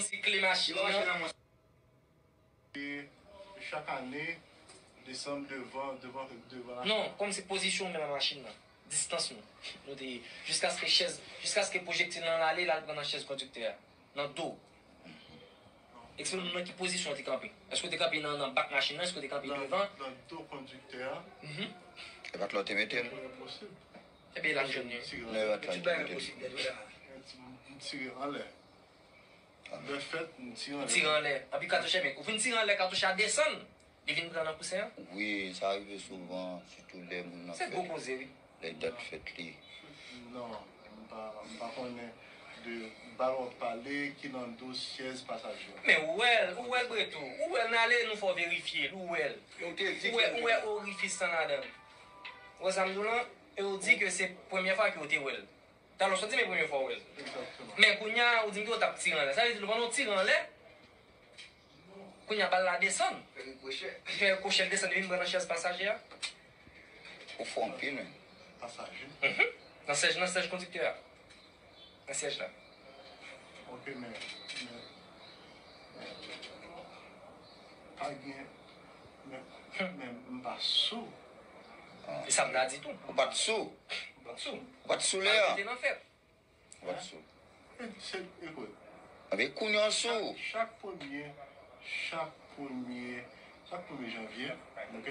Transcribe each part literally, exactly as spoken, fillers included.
kòmsi kle machin nan. E chak ane, desann devan, devan, devan la. Non, kòmsi pozisyon w menm a machin nan. Distans nou. Nou te, jiskaske chèz, jiskaske pwojektil lan ale, l al pran nan chèz kondiktè a. Nan do. Eksplike nou nan ki pozisyon w te kanpe. Èske w te kanpe nan, nan bak machin nan? Èske w te kanpe Nan, devan? Nan do kondiktè a. Mhm. E pa t la w te mete l? Enposib. Ebyen, l al jwenn li. Tire Non, e pa t la w te Bagay mete l. Posib dèt ou la. M tire anlè. Lè fèt, m tire anlè. Tire anlè. Anpi katouch, ebyen, ou fin tire anlè, katouch la desann. Li vin pran nan kousen an. Wi, sa rive souvan, sitou lè moun nan Se gwo fèt. Koze, wi. Lè dat fèt li. Non, m pa, m pa konnen de bal w ap pale ki nan do syèz pasaje. Men ou wè l, ou wè l Bretou. Ou wè l, n ale, nou fè w verifye l, ou wè l. Yo te di Ou wè, ke ou wè orifis lan ladan l. Ou wè sa m di w lan? E ou di ke se premyè fwa ke w te wè l. Talè w sot di men premyè fwa w wè l. Egzakteman. Men kounye a, ou di m ke w t ap tire anlè. Sa vle di, pandan w tire anlè, kounye a bal la desann. Li fè rikochè, l desann, li vin pran nan chèz pasaje a. Ou fò anpil, men. Pasaje. Mhm. Nan syèj, nan syèj kondiktè a. Nan syèj la. Ok, men, men, men, pa gen, men, men m pa sou. E sa m ta di tou. Ou pa t sou. Ou pa t sou. Ou pa t sou lè a. Te nan fèt. Ou pa t sou. E, se, ekout, Anben kounye a w sou. Chak premye, chak premye, chak premye janvye, ok?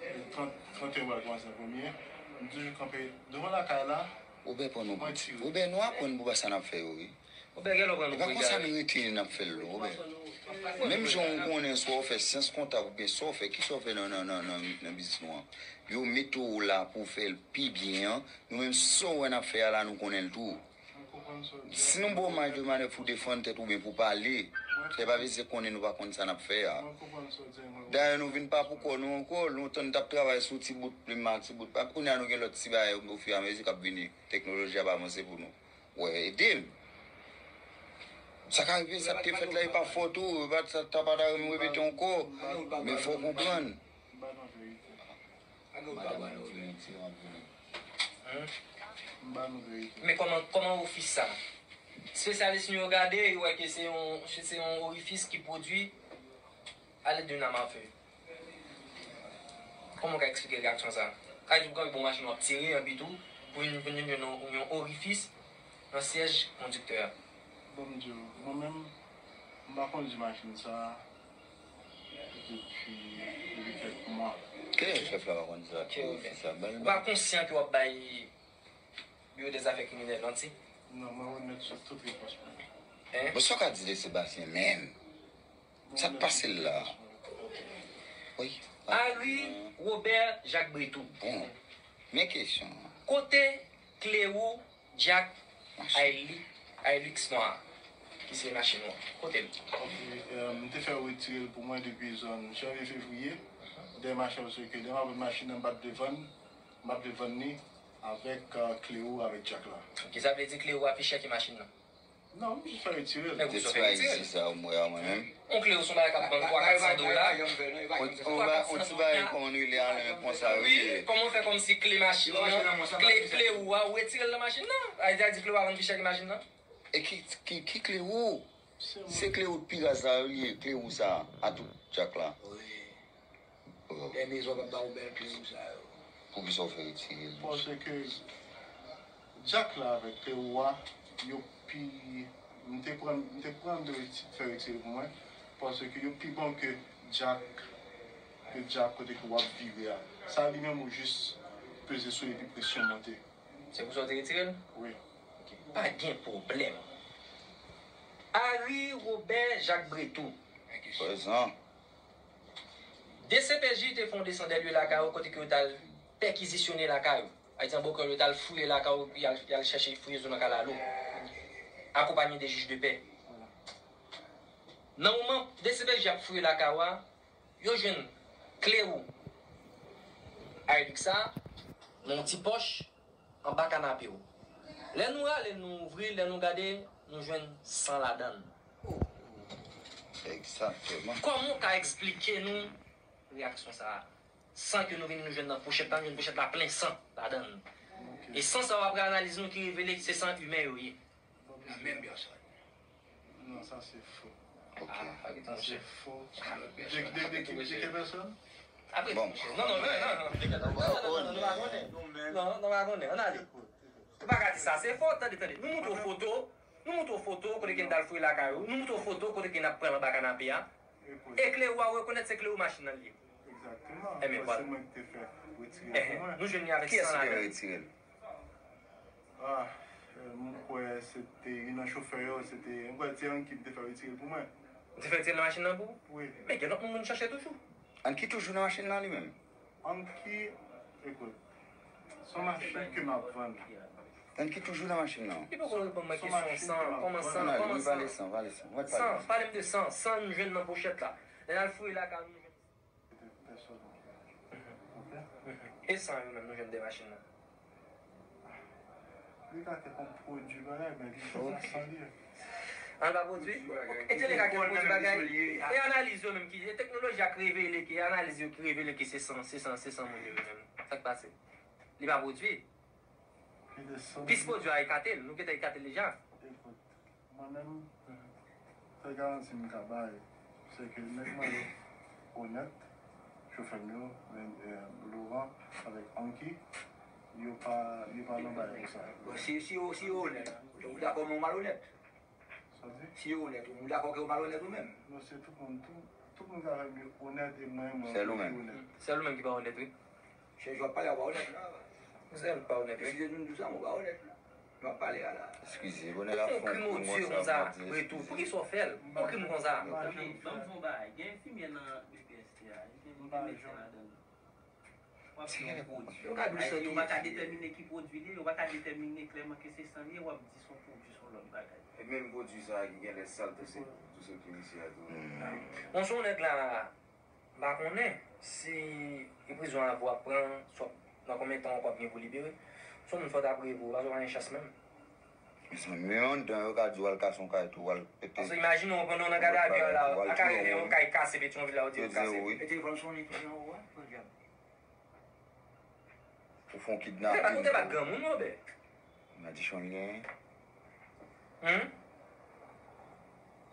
E trant, trant et un pral kòmanse nan premye. M toujou kanpe devan lakay la. Ou bè pran nou Mwen piti. tire. Ou bè nou aprann pou pa sa n ap fè yo, wi. Ou bè gen lè w pran E nou pa pou konsa egare. Nou rete n ap fè l non, ou bè. Menm jan ou konnen swa w fè syans kontab oubyen sa w fè, kisa w fè nan, nan, nan, nan, nan biznis nou an. Yo mete w la pou w fè l pi byen an. Nou menm sa w wè n ap fè a la, nou konnen l tou. Si nou ba w maj de manèv pou w defann tèt ou oubyen pou w pale, se pa vle di konnen nou pa konn sa n ap fè a. Dayè nou vin pa pou kò nou ankò, lontan n t ap travay sou ti bout plim ak ti bout pap, kounye a nou gen lòt ti bagay ofiramezi k ap vini, teknoloji ap avanse pou nou. Wè, ede m. Sa ka rive, sa k te fèt la, e pa fòt ou, e pa sa ta pa ta renmen repete ankò, men fò w konprann. M ba nou verite. Ak yo pa ba nou. M ba nou verite. Men kòman, kòman ofis sa? Espesyalis nou yo gade, yo wè ke se yon, se yon orifis ki pwodui alèd de nam a fe. Kòman w ka eksplike reyaksyon sa? Ka di w kanpe bon machin w ap tire, anpi tou, pou vin, pou vin jwenn yon, yon orifis nan syèj kondiktè a. Bon, m di w, mwen menm, m pa kondi machin sa depi, depi kèk mwa. Kilè chèf la pa konn sa? Ki ofis sa? Ba l Ou pa konsyan ke w ap bay Biwo dèzafè kriminèl manti? Non, mwen remèt sou tout repons mwen. Hein? Bon, sa w ka di de Sebastien menm? Sa k pase l la? Wi. Harry Robert Jacques Bretou. Bon, men kesyon an. Kote Cléo Jack Hilux nwa ki se machin ou an? Kote l? Ok, euh, m te fè yo retire l pou mwen depi zòn janvye fevriye. Dèyè machin, paske dèyè m ap vann machin nan, m p ap vle vann, m p ap vle vann li avèk euh, Cléo, avèk Jack la. Ok, sa vle di Cléo a pi chè ke machin nan? Non, m jis fè retire l. Men Te ou ti fè bagay retire l. Isi sa, ou mwen a mwen menm. On Cléo se yon bagay k ap vann twa kat san dola. On ti bagay, on ti bagay kòman nou rele a, men konsa, Wi, wi. Kòman w fè kòmsi kle machin nan, kle, kle ou a, ou retire l nan machin nan? Sa vle di kle ou a vann pi chè ke machin nan? E ki, ki, ki Cléo? Se Cléo pi raz la, wi, Cléo sa, a tout Jack la. Lè mezon p ap ba ou bèl kle ou sa yo. Poukisa w fè retire l? Paske Jack la avèk Cléo a, yo pi. M te pran, m te pran de reti-, fè retire pou mwen. Paske yo pi bon ke Jack, ke Jack kote ke w ap vire a. Sa li menm ou jis peze sou epi presyon monte. Se pou sa w te retire l? Wi. Pa gen pwoblèm. Harry Robert Jacques Bretou. Prezan. D C P J te fè yon desann dè lye lakay ou kote ke yo t al pèkizisyone lakay ou. Sa vle di an bon kreyòl yo t al fouye lakay ou, y al, y al chèche fouye zo nan kalalou. Akonpanye de jij de pè. Nan moman D C P J ap fouye lakay ou a, yo jwenn kle ou Hilux sa nan yon ti pòch anba kanape w. Lè nou rale l, nou ouvri l, lè nou gade, nou jwenn san ladan l. Egzakteman. Kòman w ka eksplike nou reyaksyon sa a? San ke nou vin nou jwenn nan pochèt la, nou jwenn pochèt la plen san ladan l. E san sa yo, apre analiz nou ki revele se san imen yo ye. Nan menm pèsòn. Non, sa se fo. Ok. Ah, pa gen Sa tou se chè. fo. Ah, De, de, de, ki- de ki pèsonn? Apre Bon. Tou chè. Non, non, non, non, non, non, non, non, nou pa konnen. Non, non, nou pa konnen. Ann ale. Ou pa ka di sa, se fo, tande, tande. Nou montre w foto, nou montre w foto kote ke n t al fouye lakay ou, nou montre w foto kote ke n ap pran l anba kanape a. E kle ou a ou rekonèt se kle ou machin nan l ye. Egzakteman. Ebyen, Paske vwala. Mwen ki te fè retire Ehe, pou mwen. Nou jwenn li avèk Kiyès san ki te ladan. Retire l? Ah, euh, m kwè se te youn nan chofè yo, se te, m kwè se Anki ki te fè retire l pou mwen. Ou te fè retire l nan machin nan pou ou? Wi. Men gen lòt moun moun chache toujou. Anki toujou nan machin nan li menm? Anki, ekout, se yon machin ke m ap vann. Anki toujou nan machin nan? Li poko reponn mwen Sou kesyon machin san, ki nan kòman vant. san, Ann ale, kòman nou pale san. San, pale San. Mwen San, pale San. Pale m de san, san nou jwenn nan pochèt la. Lè n al fouye lakay nou jwenn. Se te pèsonn. Ok? E san yo menm nou jwenn de machin nan. Li ka te kon pwodui bagay, men li se pa san li ye. An pa pwodui? E te le ka ki pwodui bagay? E analiz yo menm ki, e teknoloji a k revele ke, e analiz yo ki revele ke se san, se san, se san moun yo menm. Sa k pase? Li pa pwodui? Li de san. Pis pwodui a ekate l, nou gentan ekate l deja. Ekout, mwen menm, sèl garanti m ka bay, se ke nèg mwen yo onèt, chofè m yo, men, eh, Laurent avèk Anki, yo pa, yo pa nan bagay konsa. Bon, si, si yo, si yo onèt, ou dakò men ou malonèt? Sa di? Si yo onèt, ou dakò ke ou malonèt ou menm? Non, se tout moun, tout, tout moun ka fè m yo onèt e mwen, mwen Sèl ou ki menm. onèt. Sèl ou menm ki pa onèt, wi. Se jwa pale a pa onèt la. Sèl pa onèt, wi. Si se nou di sa, ou pa onèt la. M ap pale a la. Eskize, bonè la Pou fon krim pou odye konsa, konsa, mwen di retou. Pou ki eskize. sa w fè l? Pou krim konsa? Mwen Tande, ban m fè yon bagay. Gen enfimyè nan B P S T a. Gen gen medsen ladan l. W ap di yon pwodui. Yo ka di w Yo pa ka santi. Detèmine ki pwodui li ye, yo pa ka detèmine klèman ke se san li ye, w ap di se yon pwodui, se yon lòt bagay. E menm pwodui sa a ki gen lè sal tou se tou se kemisi a tou. Bon, se yon nèg la, m pa konnen si e prizon avè w ap pran, swa nan konbyen tan ankò w ap gen pou libere. Se yon moun fò w ta priye pou ou, paske w pa gen chans menm. Mezanmi, menm anndan yo ka di w al kase yon kay tou, w al pete. Paske imajine w pandan w nan gadavi a la, a ka rive yon kay kase Petyonvil la, yo di yo kase. Wi. E telefòn sonnen, telefòn an ou a, pran dyab. Ou fè yon Ou te bat, ou te bat kidnapin. Granmoun, Robè? Madichon l genyen. Hum?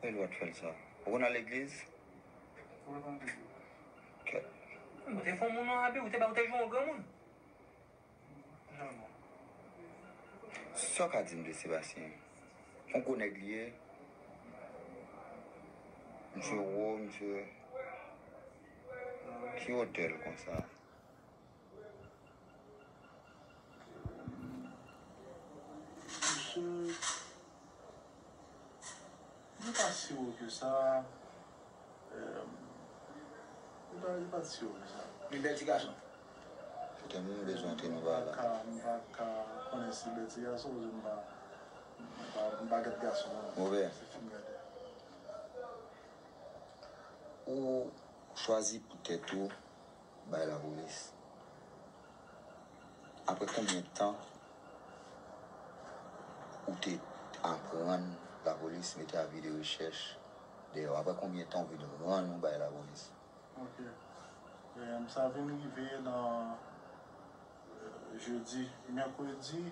Ou gen dwa fè l sa. Ou konn al legliz? Ou konn ki? Kèt. Ou te fè yon moun an abi, ou te bat, ou te jwe yon granmoun. Janm. Sa w ka di m de Sebastien? Yon gwo nèg li ye. Misye wo, misye. Ki wotè l konsa? Misye, li pa si wo ke sa. Em, li pa, li pa si wo ke sa. Li bèl ti gason. Poutèt m bezwen antre nan bagay la. Ka, m pa ka konnen si bèl ti gason, paske m pa, m pa, m pa gad gason an. Move. Se fim gade. Ou chwazi pou tèt ou bay lapolis. Apre konbyen tan ou te aprann lapolis mete avi de rechèch dèyè w? Apre konbyen tan ou vin rann ou bay lapolis? Ok. Em, sa vin rive nan, eh, jedi, mèkredi,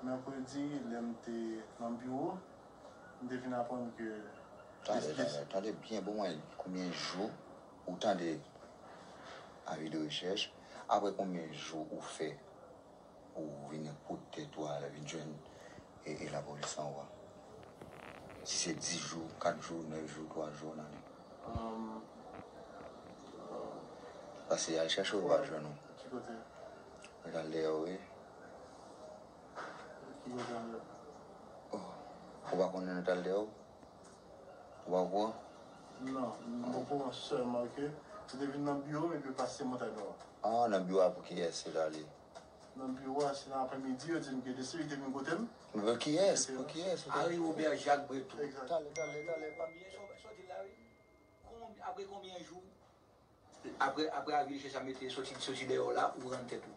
mèkredi, lè m te nan biwo, m te vin aprann ke Tande, tande, tande byen bon mwen, konbyen jou ou tande avi de rechèch? Apre konbyen jou ou fè ou vin pou tèt ou al vin jwenn e, e lapolis anwo a? Si se dis jou, kat jou, nèf jou, twa jou, nan. Em, Paske al chèche ou pa jwenn ou. Ki kote? Ou t al dèyè w, wi. Ki kote anlè? Oh. Ou pa konnen nou t al dèyè w? Ou pa okouran? Non, m okouran sèlman ke se te vin nan biwo m epi yo pase Montay Nò. Ah, nan biwo a pou kiyès yo t ale? Nan biwo a, se nan aprèmidi, yo di m ke de seri te vin kote m. Pou kiyès? Pou kiyès? Harry Robert Jacques Bretou. Egzakteman. Tale, tale, tale. Konbyen, sa w di la, wi? Konbyen, apre konbyen jou? Apre, apre avi de rechèch sa mete soti, soti dèyè w la, ou rann tèt ou.